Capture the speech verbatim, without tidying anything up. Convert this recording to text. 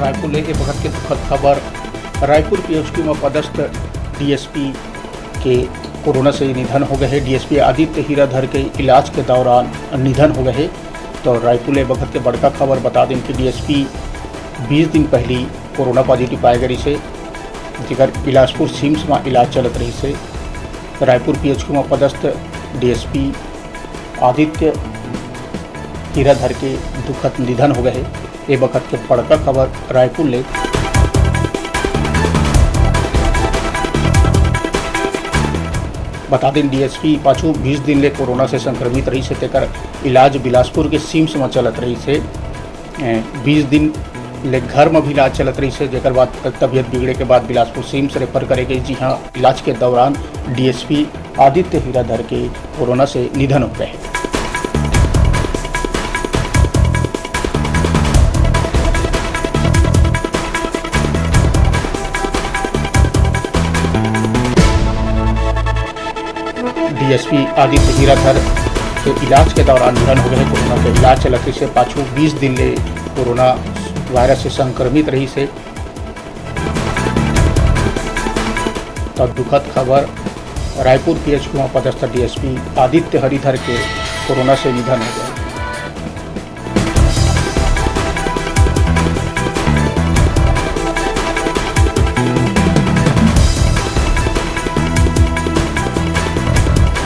रायपुर ले ए बखत के दुखद खबर। रायपुर पीएचक्यू म पदस्थ डीएसपी के कोरोना से निधन हो गए हे। डीएसपी आदित्य हीराधर के इलाज के दौरान निधन हो गए हे। तो रायपुर ले ए बखत के बड़का खबर बता दें कि डीएसपी बीस दिन पहली कोरोना पॉजिटिव पाए गए रहिस हे, जेकर बिलासपुर सिम्स म इलाज चलत रहिस हे। रायपुर पीएचक्यू म पदस्थ डीएसपी आदित्य हीराधर के दुखद निधन हो गए हे। ए बखत के बड़का खबर रायपुर ले। बता दें, डीएसपी पाछू बीस दिन ले कोरोना से संक्रमित रहिस हे, तेकर इलाज बिलासपुर के सिम्स म चलत रहिस हे। ए, बीस दिन ले घर म भी इलाज चलत रहिस हे, जेकर बाद तबीयत बिगड़े के बाद बिलासपुर सिम्स रेफर करे गए, जिहां इलाज के दौरान डीएसपी आदित्य हीराधर के कोरोना से निधन हो गए हे। डीएसपी आदित्य हीराधर के इलाज के दौरान निधन हो गए हे। कोरोना के इलाज चलत रहिस हे, पाछू बीस दिन ले कोरोना वायरस से संक्रमित रहिस हे। तो दुखद खबर, रायपुर पीएचक्यू म पदस्थ डीएसपी आदित्य हरिधर के कोरोना से निधन हो गए।